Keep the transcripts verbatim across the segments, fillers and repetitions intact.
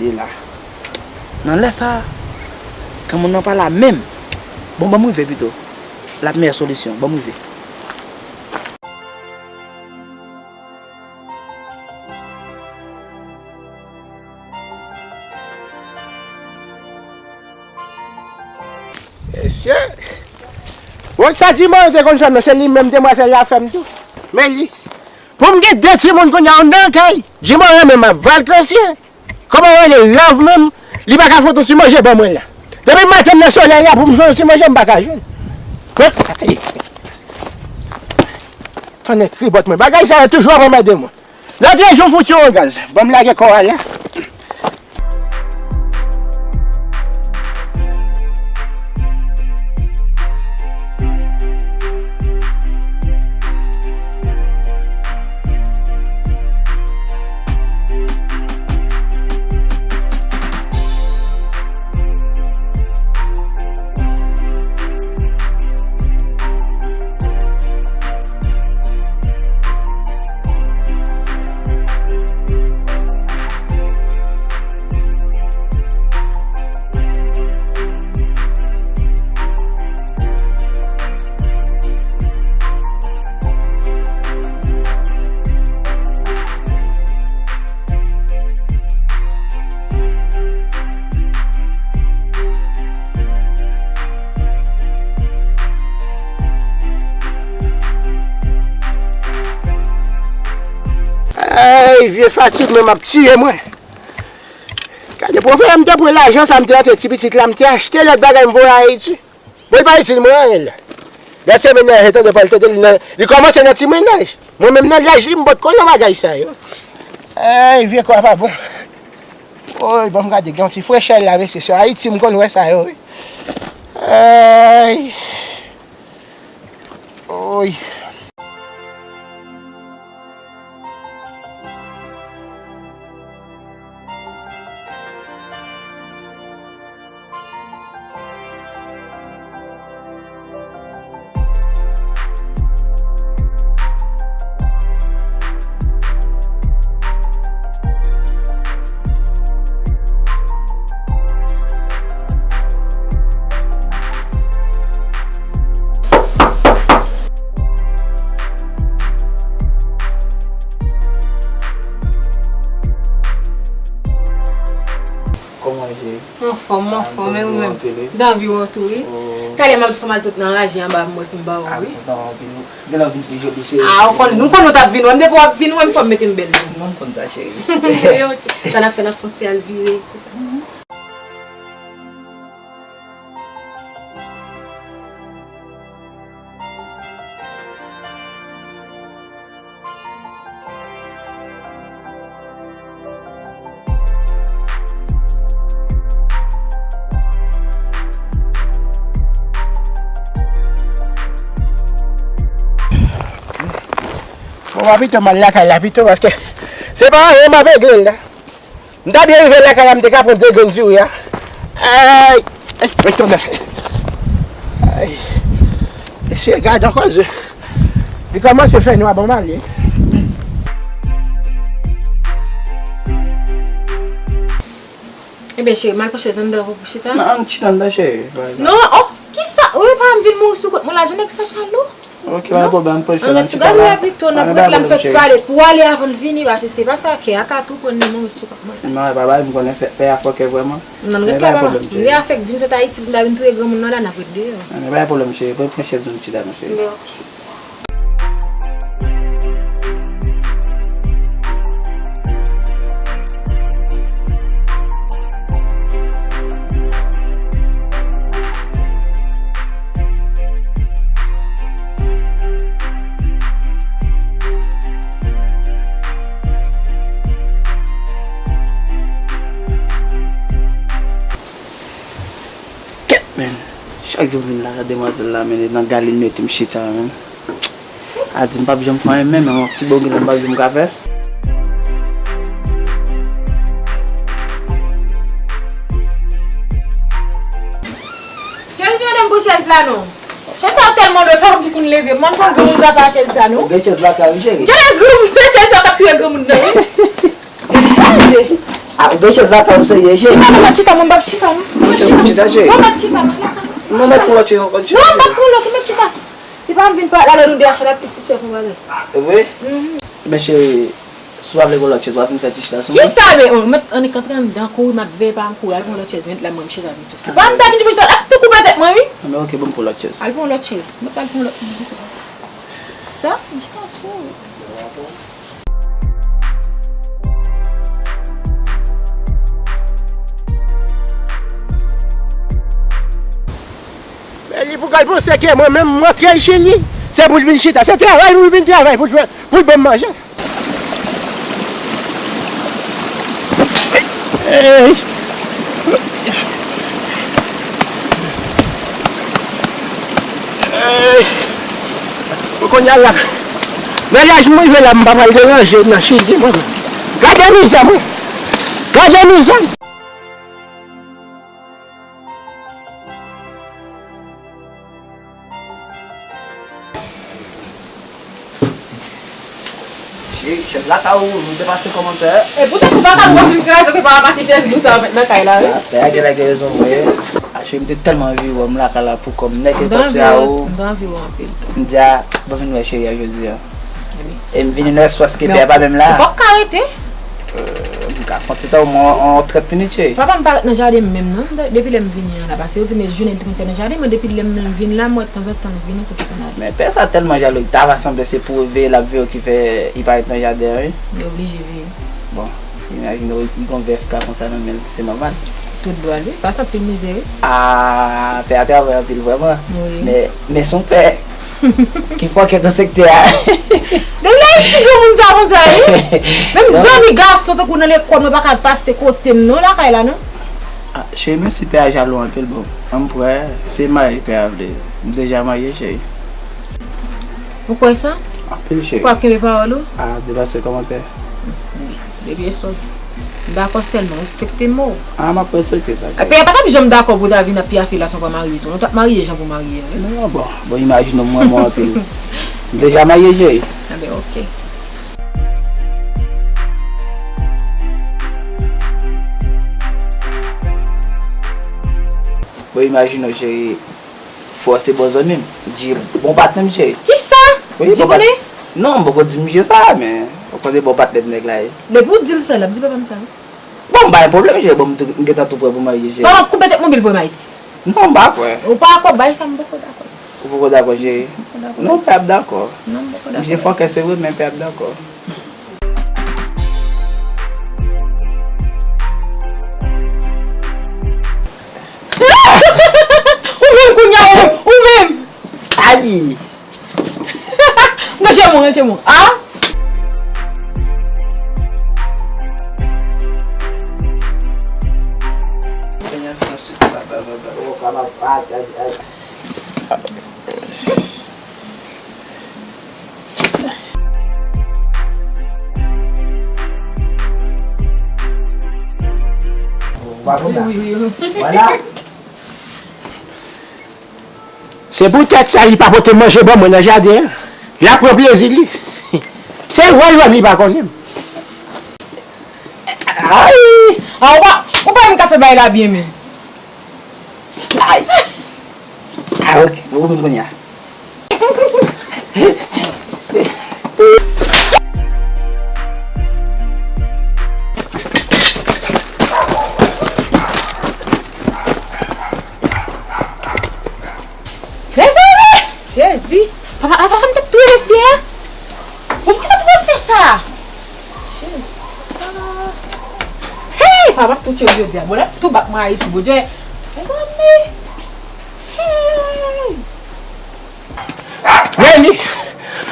E la. Nan lè sa, granmoun nan pa la menm. Bon, ban m rive pito. L ap meyè solisyon. Ban m rive. Mesye. Bon, sa Jimoro te konn fè m nan, se li menm demwazèl la fè m tou. Men li. Pou m gen de timoun kounye a anndan kay. Jimoro menm ap valkansye. Kòman w rele love menm? Li pa ka fout yon ti manje ban mwen la. Depi maten m nan solèy la pou m jwenn yon ti manje m pa ka jwenn. Tande kribòt mwen. Bagay sa yo toujou ap anmède mwen. Lòt jou m fout yo an gaz. Ban m lage kò a la. Ay, vye fatig menm ap tiye mwen. Gade, pwofè m te pran lajan sa, m te antre ti pitit la, m te achte lòt bagay, m voye Ayiti. Bon, li pa itil mwen anyen la. Gad se mennaj, tande pa l tande li nan, li kòmanse nan ti mennaj. Mwen menm nan laj li, m potko nan bagay sa yo. Ay, vye kò a pa bon. Oy, ban m gade, gen yon ti frechè la, mesye, se Ayiti m konn wè sa yo, wi. Ay. Oy. Kòman w ye? Anfòm, anfòm, e ou menm? M t anvi wè w tou, wi. Talè m ap di fò m al tout nan raje anba m wè si m pa wè w, wi. Gen lè w vin si jodi, cheri. Ah, ou konn, m konn ou t ap vin wè m, depi w ap vin wè m, fò m mete m bèl tou. Mwen m konn sa, cheri. Ok. Sa n ap fè, n ap fè yon ti al vire, tout sa. Bon, pa pito m al lakay la pito, paske se pa anyen m ap regle l la. M ta byen rive lakay la, m te ka pran de grenn diri a. Ay! Ay, mwen tonbe. Ay! Mesye, gad yon koze. Li kòmanse fè nwa, bon, m ale. Ebyen, cheri, m al pran chèz anndan pou chita. Non, ann chita anndan, cheri. Non, oh, kisa? Wi, pa m vin mouri sou kont mwen la, jan nèg sa chalou. Ok, pa gen pwoblèm, pran chèz, ann chita la. Gade la pito, n ap ret la, m fè ti pale pou w ale avan l vini, paske se pa sa, kè a ka tou pran nan men w sou kont mwen la. Non, e pa bagay, m konnen fè, fè a fòkè vrèman. Non, ret la, papa. M gen afè k vin sot Ayiti, pou m ta vin touye granmoun nan la, n ap ret deyò. Ann, pa gen pwoblèm, cheri, pran, pran chèz ou, chita non, cheri. Ok. Kèt, men. Chak jou m vin la, demwazèl la, men, nan galil mete m chita, men. A di m p ap janm fè anyen menm, men yon ti bogey la m p ap janm ka fè. Cheri, vin ede m pran chèz la non. Chèz sa tèlman lou, e pa m ki konn leve. Mwen konn granmoun sa pa chèz sa non. Gen chèz lakay ou, cheri. Gen granmoun, chèz sa k ap touye granmoun nan, wi. Li chaje. A, ou Richès la pa m serye, cheri. Chita, non, mwen chita, mwen p ap chita, non. Mwen chita, cheri. Mwen p ap chita, mwen la. Non, mwen pran lòt cheri ankò, cheri. Non, mwen p ap pran lòt, mwen chita. Se pa m vin pale la, nou de a chita, plis respè pou bagay. E vre? Mhm. Men cheri, si w pa vle pran lòt chèz, w ap vin fè ti chita sou mwen. Kisa, men, oh, mèt annik antre anndan, kouri, m ap veye pa m kouri, al pran lòt chèz, mèt la, mwen m chita pito. Se pa m ta vin di pou chita, l ap tou koupe tèt mwen, wi. Ah, men ok, ban m pran lòt chèz. Al pran lòt chèz. Mèt al pran lòt. Sa, m chita sou ou. Men li pou kal panse ke mwen menm m antre Chili, se pou l vin chita. Se travay pou l vin travay, pou l jwenn, pou l ban m manje. Ey! Ey! Mwen kounye a la. Nan laj mwen rive la, m pa pral deranje nan Chili, mwen. Gade mizè, mwen. Gade mizè. Cheri, chèz la ka ou, nou te pase kòmantè. E poutan nou pa ka pran vin kraze, nou pa pase chèz nou sa nan kay la, wi. Ah, pè a gen lè gen rezon vre. Ah, cheri, m te tèlman anvi wè w, m lakay la pou kò m nèt, m panse a ou. M te anvi wè w anpil tou. M di a, bon, vin wè cheri a jodi a. E m vini nan espwa ke pè a pa menm la. Ou p ap ka rete. Euh, m ka fè yon ti tan, omwen yon trant minit, cheri. Papa m pa ret nan jaden m menm non, de- depi lè m vini an la, paske yo di m jounen li te konn fè nan jaden, men depi lè m vin la, m wè tanzantan l vini, tanzantan l ale. Men pè sa tèlman jalou, li ta va sanble se pou veye l ap veye w ki fè li pa ret nan jaden an, wi. Li oblije veye. Bon, imajine w, li gon vè fika konsa nan men l, se nòmal. Tout dwa l, wi, pa santi l mizè, wi. Ah, pè a travay anpil vrèman. Wi. Men, men se yon pè. Ki fòkè nan sektè a. Depi lè ti granmoun sa konsa, wi. Menm zanmi gason tankou nan lekòl, mwen pa ka pase kote m non, lakay la, non. Ah, cheri, menm si pè a jalou anpil, bon, an m kwè, se marye pè a vle. M deja marye, cheri. Ou kwè sa? Anpil, cheri. Ou kwè w ap kenbe pawòl ou? Ah, depase kòmantè. Depi e sòti. M dakò sèlman, respekte mo. Ah, m ap respekte sa. Epi, pa t ap janm dakò pou w ta vin ap piyafe la san w pa marye tou. Nou t ap marye jan pou w marye a, wi. Non, bon, bon, imajine w, m renmen w anpil. M deja marye, cheri. Enben, oke. Bon, imajine w, cheri. Fò se bon zanmi m. Jay bon patnè m, cheri. Kisa? Wi, Jay bon pat- konnen? Non, m poko di misye sa, men ou konnen bon patnè m nèg la ye. Depi w di l sa, l ap di papa m sa, wi. Bon, m pa gen pwoblèm, cheri. Bon, m tou- m gentan tou prè pou marye, cheri. Papa m koupe tèt mobil voye m Ayiti. Non, m pa kwè. Ou pa dakò, bay sa, m poko dakò. Ou poko dakò, cheri? M poko dakò. Non, pè ap dakò. Non, m poko dakò. Misye fòkè, se vre, men pè ap dakò. Ou menm kounye a, ou, ou menm. Ayi! Ranje mwen, ranje mwen. Ah! Wi, wi, wi. Vwala. Se poutèt sa li pa pote manje ban mwen nan jaden an. L ap pran plezi li. Se wòl wòl li pa konnen m. Ay! Ah, ou pa, ou pa menm ka fè bagay la byen menm. Ay! Ah, ok. Ou menm kounye a. Mezanmi! Jezi! Papa, papa, m t ap touye mesye a. Bon, poukisa papa m fè sa? Jezi! Ah. Hey! Papa m ap tou tchwe jodi a. Bon, l ap tou bat mwen Ayiti, Bondye. Mezanmi! Hey! Reni!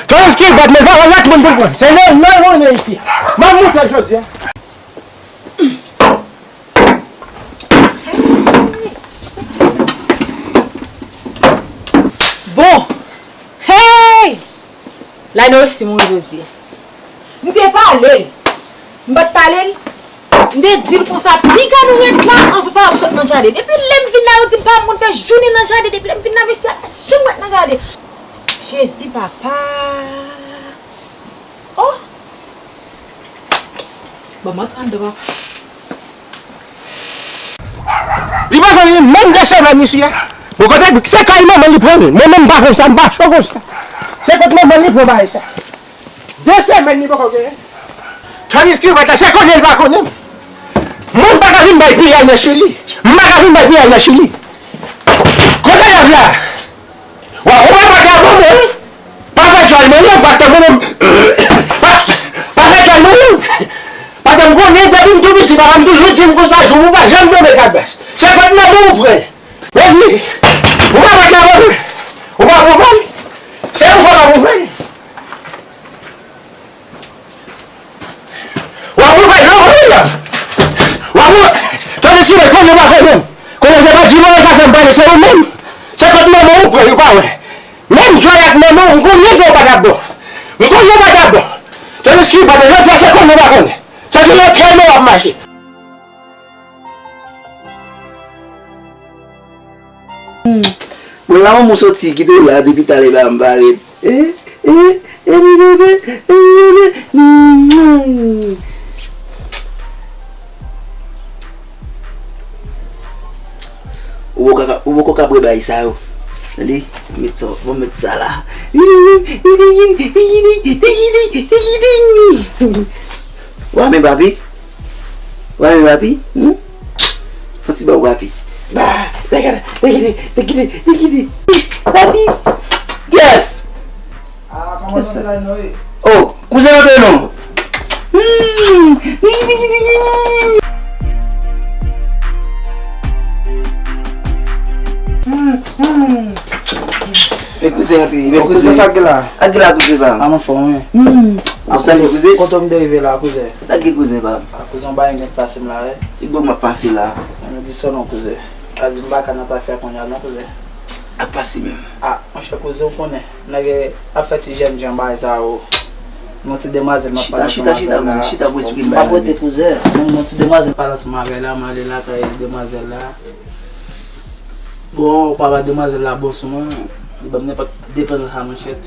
Tandis ke l bat men pa yon lòt moun pou l pran. Se non, non, non, non, isi. M ap moute jodi a. Bon! Hey! Lay nou resi mouri jodi a. M te pale l. M pa t pale l. M te di l konsa, piga nou ret la, anvan papa m sot nan jaden. Depi lè m vin la, yo di m papa m konn fè jounen nan jaden. Depi lè m vin la, mesye a pa janm ret nan jaden. Jezi, papa. Oh! Bon, m antre anndan, papa. Menm de semèn isi a. Bon, kote, se kay manman li pran li. Mwen menm m pa konn sa, m pa cho konsa. Se kot manman li pran bagay sa. De semèn li poko genyen. Tandiske lòt la, se konnen li pa konnen. Mwen m pa ka vin bay piyay nan Chili. M pa ka vin bay piyay nan Chili. Kote lòt la? Wa, ou pa pòt la ban mwen. Pa fè djòl mwen non, paske mwen menm, pa, pa fè djòl mwen non. Paske m konnen depi m tou piti, papa m toujou di m konsa, jou ou pa janm tonbe kalbas. Se kot manman ou pran. Mezanmi, ou pa pòt la ban mwen. Ou pa pou fè l. Se ou fò pa pou fè l. W ap ouvè non, wi. W ap ouvè. Tandiske konnen pa konnen. Konnen se pa di mwen ka fè m pale, se ou menm. Se kot manman ou pran, ou pa wè. Menm jwèt ak manman ou, m konnen ke w pa t ap bon. M konnen w pa t ap bon. Tandiske pa t, jodi a se konnen pa konnen. Sa se yon trèl w ap mache. Bon, la manman w soti, kite w la depi talè ba m parèt. Eh, eh, eh, bebe, eh, bebe. Ou poko ka, ou poko ka bwè bagay sa yo. Tande, met sa, bon, met sa la. Wa men papi. Wa men papi. Hmm? Fò ti ba w papi. Ba, lè gade, lè gade, lè gade, lè gade. Papi. Yes. Ah, kòman sa la non? Oh, kouzen antre non. Hmm. Hmm, hmm. Men kouzen antre, men kouzen. Kouzen sa k gen la? Sa k gen la kouzen pa m? A m anfòm wi. Hmm. Ou salye kouzen? Kote m te rive la kouzen? Sa k gen kouzen pa m? A kouzen yon bagay gen pase m la wi. Ti bon m ap pase la. An di sou non kouzen. A di m pa ka nan pafè kounye a non kouzen. Ap pase menm. A, monchè kouzen ou konnen. Nèg ap fè ti jèn jan bagay sa yo. Yon ti demwazèl m ap pale ansanm avè l la. Chita, chita, chita, kouzen, chita pou esplike m bagay la. M ap rete kouzen. Yon ti demwazèl m pale ansanm avè l la, m ale lakay demwazèl la. Bon, papa demwazèl la bon sou mwen. Li ban m nenpòt de pranzan sa manchèt.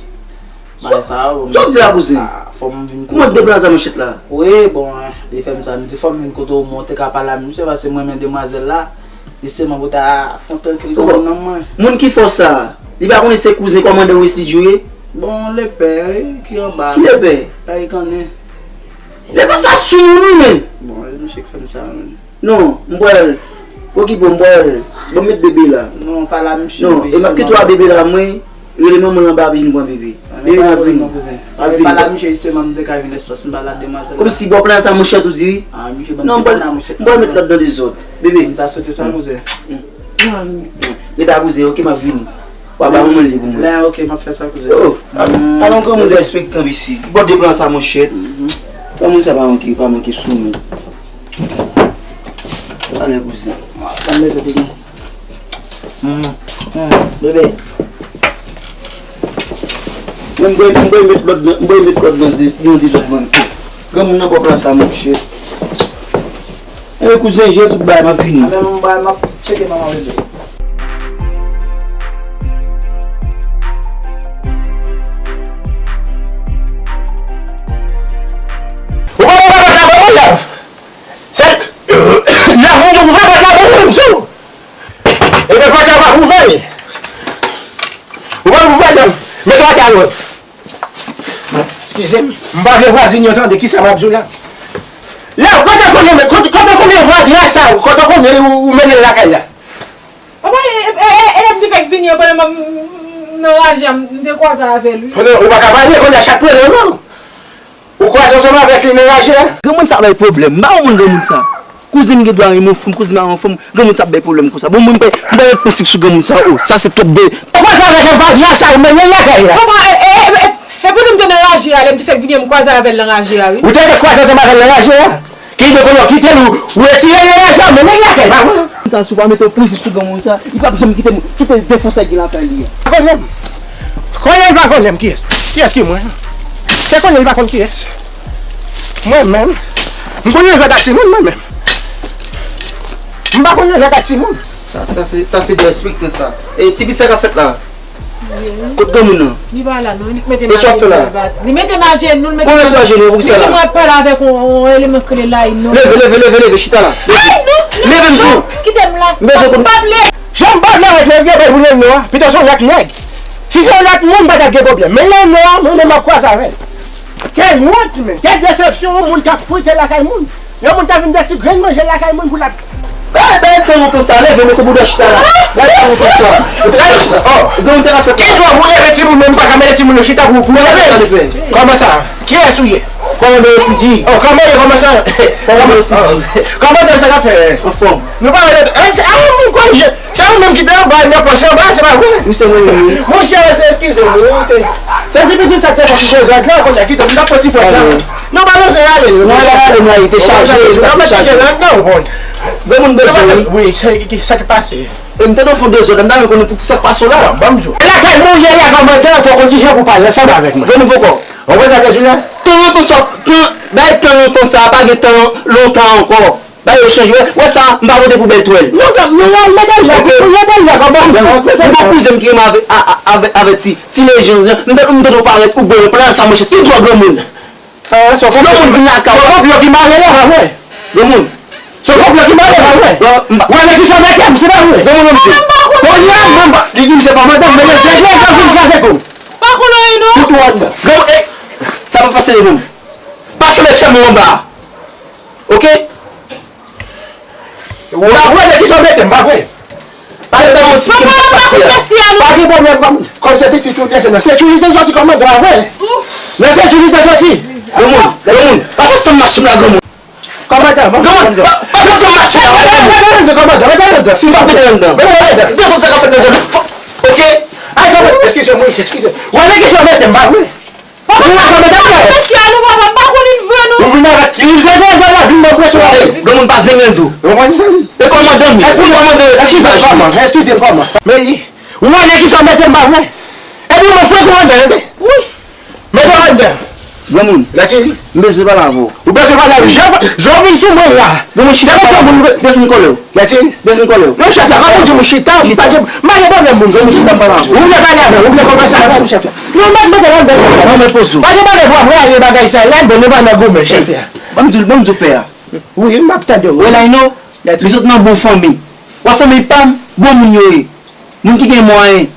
Bagay sa yo, sa w di la kouzen? Ah, fò m vin kote w. Kouman de pranzan sa manchèt la? Wi, bon, li fè m sa. M di fò m vin kote w, mwen te ka pale a misye, paske mwen renmen demwazèl la. Jisteman pou ta fè yon trankil kòm nanm mwen. Moun ki fè w sa, li pa konnen se kouzen kòmandan Wesley Djou ye? Bon, lepè, wi, ki anba. Ki lepè? Erik Anne. Lepè sa sou moun wi menm. Bon, e misye k fè m sa menm. Non, m pral okipe w, m pral, bon, met bebe la. Non, pa la misye. Non, e m ap kite w a bebe la, mwen, rele manman l anba vin pran bebe. Bebe m ap vini. Ap vini. Pa la misye jisteman m te ka vin espas m pa la demwazèl la. Kòmsi bò plan sa manchèt ou di wi. Ah, misye ban m pran manchèt. Non, m pral met lòt nan dezòd. Bebe. M ta swete sa kouzen. Rete a kouzen, oke, m ap vini. W a ba manman li pou mwen. Lè, oke, m ap fè sa kouzen. Oh, al, al yon granmoun derespektan isit. Bò de plan sa manchèt. Granmoun sa pa manke, pa manke sou mwen. Talè kouzen. Tann leve pitit. Hmm, hmm, bebe. Mwen m pral, m pral met lòt nan, m pral met lòt nan de, nan dezòd mwen tou. Granmoun nan bò plan sa manchèt. Enben kouzen, jere tout bagay, m ap vini. Anben m bay, m ap tcheke manman bebe. Ou pa wè pòt la ban mwen, Love? Se Love, m di w ouvè pòt la ban mwen, m di w. Enben pòt la pa pou ouvè. Ou pa pou ouvè, Love. Mete w atè, Love. Eskize m, m pa vle vwazin yo tande kisa m ap di w la. Love, kote w konnen, kote, kote w konnen vwazin sa, kote w konnen ou, ou mennen l lakay la? Papa, e, e, e, e, e, m te fèk vini an, pandan m, m, m nan raje a, m, m te kwaze avè l, wi. Pandan, ou pa ka pale, kounye a chat pran nan men w. Ou kwaze ansanm avèk li nan raje a? Granmoun sa bay pwoblèm. M pa konprann granmoun sa. Kouzen m gen dwa renmen yon fanm, kouzen m pa renmen yon fanm, granmoun sa ap bay pwoblèm konsa. Bon, mwen, m pa, m pa met prensip sou granmoun sa, oh, sa se twòp de. Ou kwaze avèk yon vwazin sa, ou mennen l lakay la. Papa, e, e, e, e, e pandan m te nan raje a, lè m te fèk vini an, m kwaze avè l nan raje a, wi. Ou te fèk kwaze ansanm avè l nan raje a? Ki de konnen w kite l, ou, ou retire l nan raje a, ou mennen l lakay, pa vre? Sa, si w pa mete yon prensip sou granmoun sa, li p ap janm kite, kite defo sa ki lakay li a. Pa konnen m. Konnen l pa konnen m kiyès. Kiyès ki mwen? Se konnen l pa konn kiyès. Mwen menm, m konn jwèt ak timoun mwen menm. M pa konn jwèt ak timoun. Sa, sa se, sa se derespektan sa. E, ti pitit sa k ap fèt la? Kot granmoun nan? Li pa la non, li mete m ajenou. Li mete m ajenou, li mete m ajenou, pou ki sa la? Li di mwen pale avèk yon, yon eleman ki rele Laïn non. Leve, leve, leve, leve, chita la. Leve. Ay non, non, leve m di w. Kite m la. M bezwen konn. Pa vle. Jan m pa vle avèk nèg yo, bay pou Laïn non an. Pito se yon lòt nèg. Si se yon lòt moun, m pa t ap gen pwoblèm. Men Laïn non an, mwen menm m ap kwaze avè l. Kèl wont, men. Kèl desepsyon, yon moun k ap frite lakay moun. Yon moun k ap vin de ti grenn manje lakay moun pou l ap Bay, bay tan lontan sa, leve, mete bouda chita la. Bay tan lontan sa. Mete bouda chita. Oh, granmoun sa ka fè. Ki dwa pou leve timoun, men m pa ka mete timoun yo chita pou, pou leve? Kòman sa? Kiyès ou ye? Kòmandan O C G. Oh, kòman ye, kòman sa? Kòmandan O C G. Kòmandan sa ka fè? Anfòm. Nou pa rele, eh, se, ah, moun kwè je, se ou menm ki te anba, nan pòch anba, se pa vre? Wi, se mwen menm, wi. Monchè, se eskize m, wi, se, se ti pitit sa k te fè ti dezòd la, kounye a, kite m nan pran ti fwèt la. Non, pa bezwen ale, non. Non, pa ale, non, li te chaje, li te chaje. Granmoun bezwen, wi. Wi, sa ki, sa ki pase? E m te nan fon dezòd, m ta renmen konnen pou ki sa k pase w la. Bon, ban m di w. E lakay mwen ou ye la, kòmandan, fò w konn kijan pou pale ansanm avèk mwen. Granmoun poko. Ou wè sa k di la? Tan lontan sa, tan, bay tan lontan sa, pa gen tan lontan ankò. Bagay yo chanje, wè, wè sa, m pa vote pou Bètwèl. Non, non, non, mete l la, mete l la, kòmandan, mete l la. Yon kouzen m ki renmen avè, a, a, avè, avè ti, ti Lejanz lan, m tande, m tande w parèt, ou bwè yon plan sa, monchè, tout dwa granmoun. Ah, se yon konplo. Yon moun vin lakay ou. Se yon konplo ki mare la, pa vre? Yon moun. Se yon konplo ki mare la, pa vre? Wè, nèg ki fè mèt m, se pa vre? Yon moun, yon moun. Kounye a, mwen, li di m se pa madanm, men se vye, vye, vye, vye, vye, kou. Pa konnen anyen, non. Tout ou anndan. Granmoun, eh, sa pa pase devan m. Pa fè mèt fè mwen anba. Oke? W ap wè lè ki sa w mete m, pa vre? Pa gen pwoblèm, pa gen pwoblèm, pa gen pwoblèm. Kòm se pitit ou te se nan sekirite soti kòmandan, pa vre? Nan sekirite soti. Granmoun, granmoun, pa fè san machin la, granmoun. Kòmandan, pa fè san machin la, granmoun. Mete l anndan, kòmandan, mete l anndan. Si w pa mete l anndan. Mete l anndan. Gade sa k ap fèt nan zòn nan. Oke? Ay, kòmandan, eskize mwen, eskize. W ap wè lè ki sa w mete m, pa vre? Papa, mesye a nou, papa, m pa konn li vre, non. Ou vin avèk ki? Ou vin avèk ki? Ou vin avèk ki? Ou vin avèk ki? Granmoun pa zengle l tou. Ou konprann? E kòmandan m ye. Ou kòmandan yo, eskize m, kòman? Eskize m, kòman? Men, ou wè nèg ki sa mete m pa vre? Epi mwen fè kòmandan, tande? Wi. Mete w anndan. Granmoun. Latiri. M bezwen pale avè w. Ou bezwen pale avè m? Jan, jan w vin sou mwen la. Granmoun, chita. Se konsa moun desann kòlè w. Latiri. Desann kòlè w. Non, chèf la, pa pou di m chita, m pa gen, m pa gen pwoblèm moun, granmoun, chita m pale avè w. Ou vle pale avè m, ou vle konvèse avè m, chèf la. Non, mèt mete l anndan, chèf la. Non, mèt poze w. Pa gen bagay pou ap rayi bagay sa la, bon, nou pa nan goumen, chèf la. Ban m di w, ban m di w pè a. Wi, m ap tande w. Wè la, non. Li sot nan bon fanmi. Wè fanmi pa m, bon moun yo ye. Moun ki gen mwayen.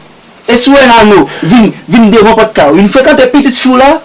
E si w wè Lano vin, vin devan pòt kay ou, vin frekante pitit fi w la,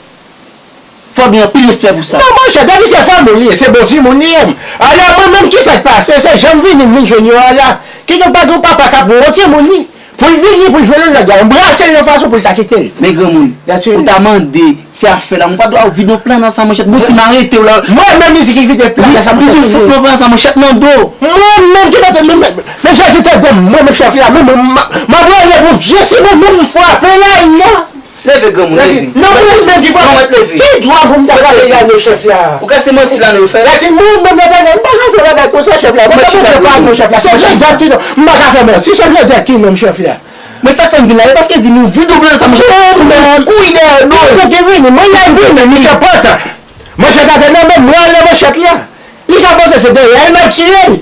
fò w gen anpil respè pou sa. Non, monchè, depi se fanmi w li ye, se bon timoun li ye. Alò, mwen menm, ki sa k pase? Se jan m vini, m vin jwenn yo a la. Kidonk, pa gen yon papa k ap wont timoun li. Pou l vini, pou l jwenn yon nèg la, anbrase l yon fason pou l ta kite l. Men granmoun, ou ta mande, se afè la, mwen pa dwe vide yon plan nan sa, monchè. Bon, si m arete w la. Mwen menm, li di ki vide plan nan sa, monchè. Li di w fout yon plan nan sa, monchè, nan do. Mwen menm ki mete, men, men, men Jezi tande m, mwen menm chèf la, mwen menm, m, m ap rele Bondye, si mwen menm m frape la, non. Leve, granmoun, leve. Non, mwen menm ki frape. Ki dwa pou m ta frape la, non, chèf la? Ou kwè se manti la, nou fè? Mwen menm, mwen menm, m pa ka fè bagay konsa, chèf la. Mwen menm, mwen pa, non, chèf la. Se vle dèt ki non. M pa ka fè manti, se vle dèt ki non, chèf la. Men sa k fè m vin la, e paske di nou vide w plan sa, monchè. Ou vin kouri dèyè nou. Mwen ki vini, mwen la vini, misye pantan. Manchèt la te nan men m, mwen anlè manchèt la. Li ka panse se dèyè l m ap tiye l.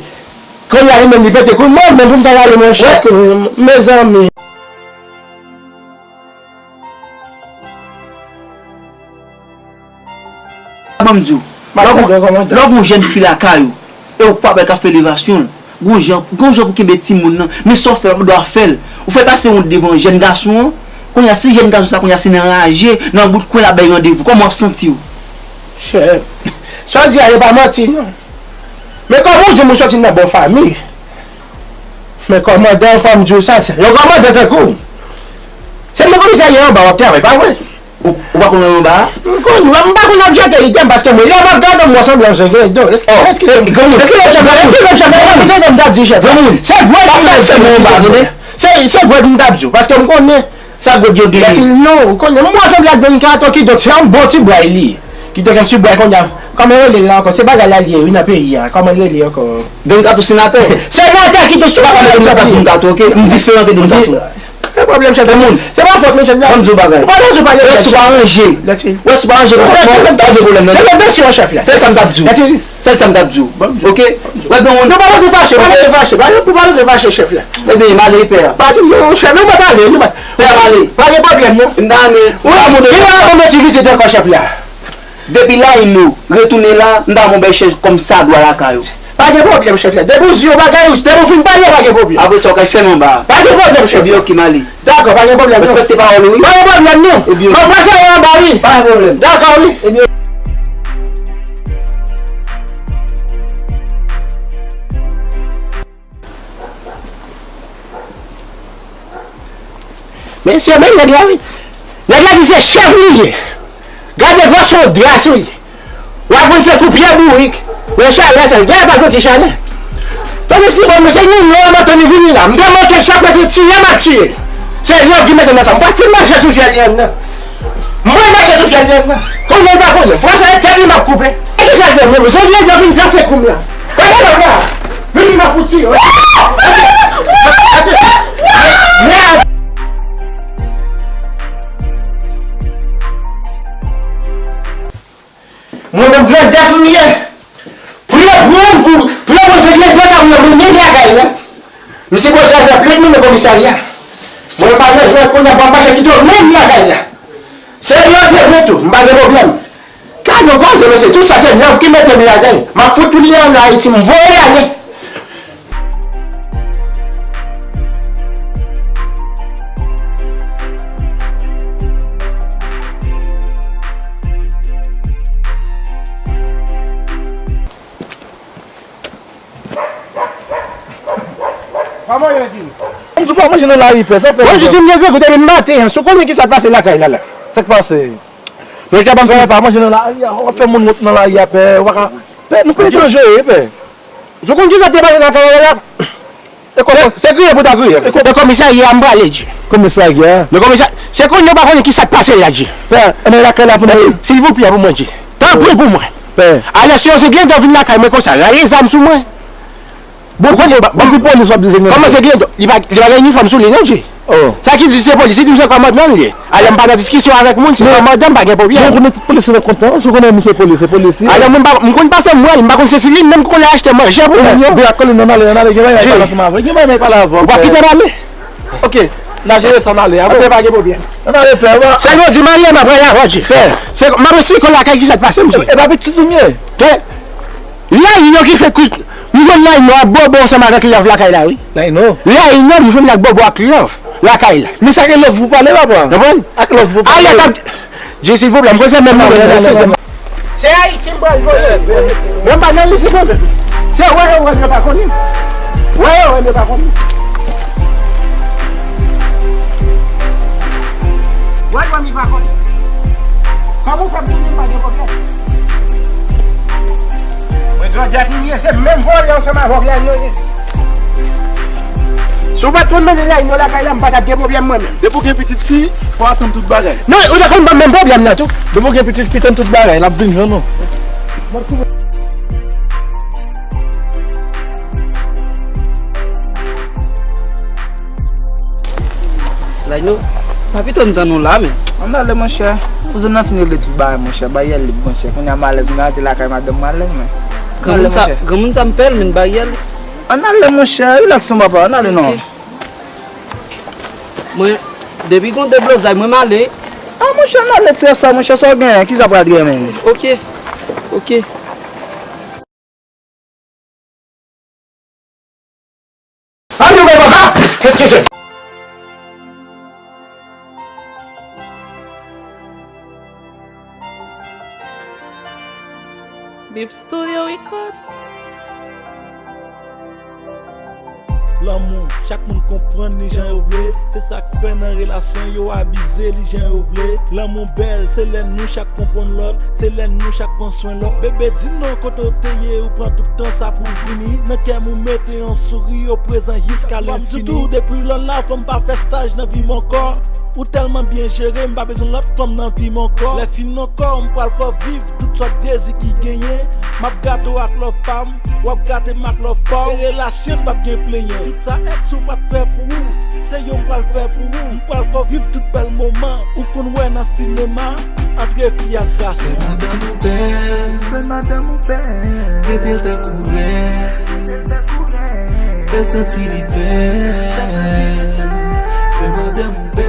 Kounye a, li menm li pete kout, mwen menm pou m ta rale manchèt, mezanmi. Ban m di w, lè w gon jèn fi lakay ou, e ou pa wè l ka fè levasyon l, gon jan, gon jan pou kenbe timoun nan, men sa w fè, w pa dwe fè l. Ou fè pase wont devan jèn gason an, kounye a si jèn gason sa, kounye a si nan raje, nan bout kwen l ap bay randevou, kòman w ap santi w? Chè, sa w di a, e pa manti non. Men kòman w di m ou soti nan bon fanmi? Men kòmandan, fò m di w sa, se yon kòmandan tankou w. Se nan komisarya anba w ap travay, pa vre? Ou, ou pa konn wè m anba a? M konn wè, m pa konn ap jete ide m, paske mwen, lè m ap gade m, m wè sanble yon zenglendo. Eske, eske, eske w ap janm, eske w ap janm, eske w ap janm, m t ap di chèf la. Granmoun, se gwèd m t ap di w, tande? Se, se gwèd m t ap di w, paske m konnen. Sa gwèd yo genyen? Bètil, non, ou konnen, m wè sanble ak Don Kato, kidonk se yon bon ti bway li ye. Kidonk yon ti bway kounye a, kòman yo rele l la ankò? Se bagay la li ye, wi, nan peyi a. Kòman l rele ankò? Don Kato senatè. Senatè, kidonk se bagay la li ye. Don Kato, ok? M diferan de Don Kato. Pwoblèm, chèf la. Se pa fòt mwen, chèf la. Ban m di w bagay. Ou pa bezwen pale. Wè, si w pa ranje. Wè, si w pa ranje konpòtman, pa gen pwoblèm, non. Mete tansyon, chèf la. Sèl sa m t ap di w. Sèl sa m t ap di w. Ok? Wè, gen moun. Nou pa bezwen fache, pa bezwen fache. Pa gen, pa bezwen fache, chèf la. Ebyen, m ale, pè. Pa di, non, chèf, nou mèt ale, nou mèt. Pè, m ale. Pa gen pwoblèm, non. M ta renmen. Wi, m ta renmen ti vizit ankò, chèf la. Depi Layino retounen la, m ta bon bèl chèz kòm sa dwa lakay ou. Pa gen pwoblèm, chèf la. Depi w di yon bagay, depi w fin pale, pa gen pwoblèm. Apre sa, w kay fè m anba a. Pa gen pwoblèm, chèf la. Ebyen, ok, m ale. Dakò, pa gen pwoblèm, non. Respekte pawòl ou, wi. Pa gen pwoblèm, non. Ebyen, ok. Mwen pase anba, wi. Pa gen pwoblèm. Dakò, wi. Ebyen, Mesye, men nèg la, wi. Nèg la di se chèf li ye. Gade gwo son dra sou li. W ap konn se kou pye bourik. Nan chalè sa, gen pa santi chalè. Tandiske bon, mesye, nou lò, m ap tann li vini la. M te manke chèf la, se tiye m ap tiye l. Se lòv ki mete nan sa. M pa fin mache sou fyèl li an nan. Mwen mache sou fyèl li an nan. Konnen l pa konnen. Fwa sa, e tèt li m ap koupe. E kisa l fè menm? Zanglen vin plase kou m la. Gade lòt la. Vini m ap fout tiye. Mèd. Mwen menm grandèt m ye. Pou yo pran m, pou, pou yo pran Zanglen sa pou yo mennen m lakay la. M sipoze al fè plent mwen nan komisarya. Mwen pa nan jwèt kounye a, pa mache kite w menm lakay la. Serye, serye tou, m pa gen pwoblèm. Gade yon koze, mesye, tout sa se lòv ki mete m ladan l. M ap fout tounen ann Ayiti, m voye l ale. Pa manje, di. M di w pa manje nan lari, pè, sa fè. Mwen di w m gen grangou depi maten an, si w konnen kisa k pase lakay la la. Sa k pase? Mwen ka ban m fè pa manje nan lari a, w ap fè moun wont nan lari a, pè, w pa ka. Pè, nou pa etranje, pè. Si w konn kisa k te pase lakay la la. Se, se kriye pou ta kriye. E komisarya a m prale, Dji. Komisarya? Nan komisarya, se kounye a w pa konnen kisa k pase la, Dji. Pè, e men lakay la pou nou. Silvouplè pou mwen, Dji. Tanpri pou mwen. Pè. Alò, si yon Zenglendan vin lakay mwen konsa, raye zam sou mwen. Bon, ou konprann, bon, bon, polis w ap di Zenglendan. Kòman Zenglendan? Li pa, li pa gen inifòm sou li, non, Dji. Oh. Sa ki di se polis, li di m se kòmandman li ye. Alò, m pa nan diskisyon avèk moun, se kòmandan, m pa gen pwoblèm. Bon, konnen tout polisye nan kont lan, si w konnen misye polis, se polisye. Alò, mwen m pa, m konn pase m wè l, m pa konn se si li menm ki konn achte manje pou moun yo. Pè, pè, a kole, non, n ale, n ale, gen bagay m pale ansanm avè w, gen bagay m pale avè w, pè. Ou pa kite m ale? Ok, n a jere sa, n ale, a bon. Ok, pa gen pwoblèm. N ale, pè, w a. Sèl ou di m ale, m ap ale avè w, Dji. Pè. Se, m ap esplike w lakay kisa k pase, mesye. E, e pa pitit ou m ye? Pè. Layino ki fè kou, m jwenn Layino ap bobo ansanm avèk lòv lakay la, wi. Layino? Layino, m jwenn l ap bobo ak lòv lakay la. Men sa gen lòv pou pale, papa. Konprann? Ak lòv pou pale. Alò, tap, Dji, silvouplè, m konn se menm moun, eskize m. Se Ayiti m pral voye. Mwen pa nan li, silvouplè. Se wè yo wè m, yo pa konnen. Wè yo wè m, yo pa konnen. Wè yo wè m, yo pa konnen. Kòman w fè m tounen, m pa gen pwoblèm. Mwen grandèt m ye, se menm vòlè ansanm avè w la yo ye. Si w pa t konn mennen Layino lakay la, m pa t ap gen pwoblèm mwen menm. Depi w gen pitit fi, fò w tann tout bagay. Non, ou ta konn ban m menm pwoblèm nan tou. Depi w gen pitit fi, tann tout bagay, l ap vin jwenn ou. Layino, pa pito m tann ou la, men. Ann ale, monchè. Kouzen nan fin regle tout bagay, monchè. Baryè lib, monchè. Kounye a m alèz, m rete lakay madanm mwen alèz, men. Ann ale, monchè. Granmoun sa, granmoun sa m pè l, men baryè lib. Ann ale, monchè. Rilaks non, papa. Ann ale non. Ok. Mwen, depi gon deblozay, mwen m ale. Ah, monchè, ann ale, tchè sa, monchè, sa w genyen? Kisa w pral genyen menm? Ok. Ok. Ann ouvè pòt la! Eskize m. Bip Studio Record. Lanmou, chak moun konprann li jan yo vle. Se sa k fè nan relasyon yo abize li jan yo vle. Lanmou bèl, se lè nou chak konprann lòt. Se lè nou chak pran swen lòt. Bebe, di m non, kote w te ye, ou pran tout tan sa pou w vini. Nan kè m ou mete yon souri, ou prezan jiska lenfini. Fò m di w tou, depi lò la, fò m pa fè staj nan vi m ankò. Ou tèlman byen jere, m pa bezwen lòt fanm nan vi m ankò. Lè fini ankò, m pral fè w viv tout sòt dezi ki genyen. M ap gate w ak love pa m, w ap gate m ak love pa w. E relasyon n p ap gen plenyen. Tout sa èks ou pa t fè pou ou, se yo m pral fè pou ou. M pral fè w viv tout bèl moman ou konn wè nan sinema. Antre fi ak gason. Fè madanm ou bèl. Fè madanm ou bèl. Trete l tankou rèn. Trete l tankou rèn. Fè santi li bèl. Fè madanm ou bèl.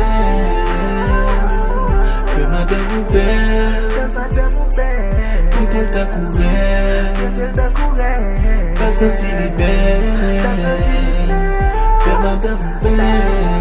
Fè madanm ou bèl. Fè madanm ou bèl. Trete l tankou rèn. Trete l tankou rèn. Fè santi li bèl. Fè madanm ou bèl.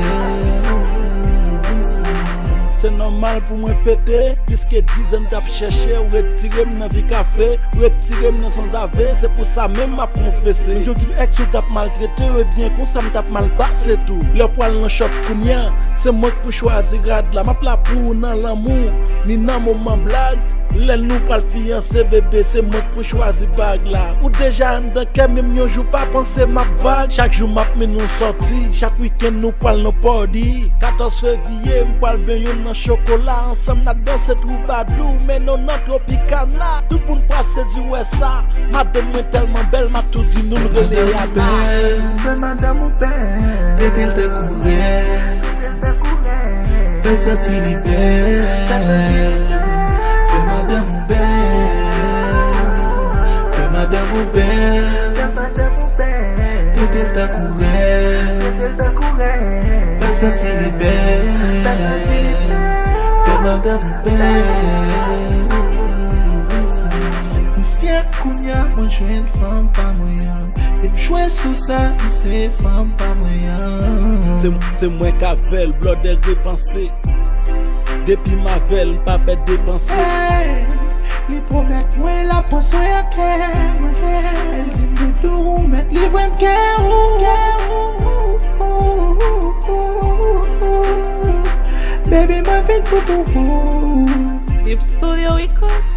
Se nòmal pou mwen fete, pliske dizan m t ap chèche w, retire m nan vi kafe, retire m nan sanzave, se pou sa menm m ap konfese. Jodi m èks ou t ap maltrete w, ebyen konsa m t ap mal pase tou. Lè w pral nan chòp kounya, se mwen k pou chwazi rad la, m ap la pou ou nan lanmou, ni nan moman blag. Lè nou pral fiyanse, bebe, se mwen k pou chwazi bag la. Ou deja anndan kè m, menm yon jou pa panse m ap bag. Chak jou m ap mennen w sòti, chak wikenn nou pral nan party. Katòz fevriye, m pral benyen w nan chokola. Ansanm n a danse twoubadou, mennen w nan Tropicana. Tout moun pral sezi wè sa. Madanm mwen tèlman bèl, m ap tou di nou l rele Rihanna. Fè madanm ou bèl. Trete l tankou rèn. Fè santi li bèl. Fè madanm ou bèl. Fè madanm ou bèl. Trete l tankou rèn. Fè santi li bèl. Fè madanm ou bèl. M fyè kounya mwen jwenn fanm pa mwen an. E m jwe sou sa, m se fanm pa mwen an. Se, se mwen k avè l, blòdè repanse. Depi m avè l, m pa pè depanse. Hey, li pwomèt mwen l ap pran swen ak kè mwen. Li di m doudou, mèt livre m kè ou. Baby, mwen vin fou pou ou. Vip Studio Record.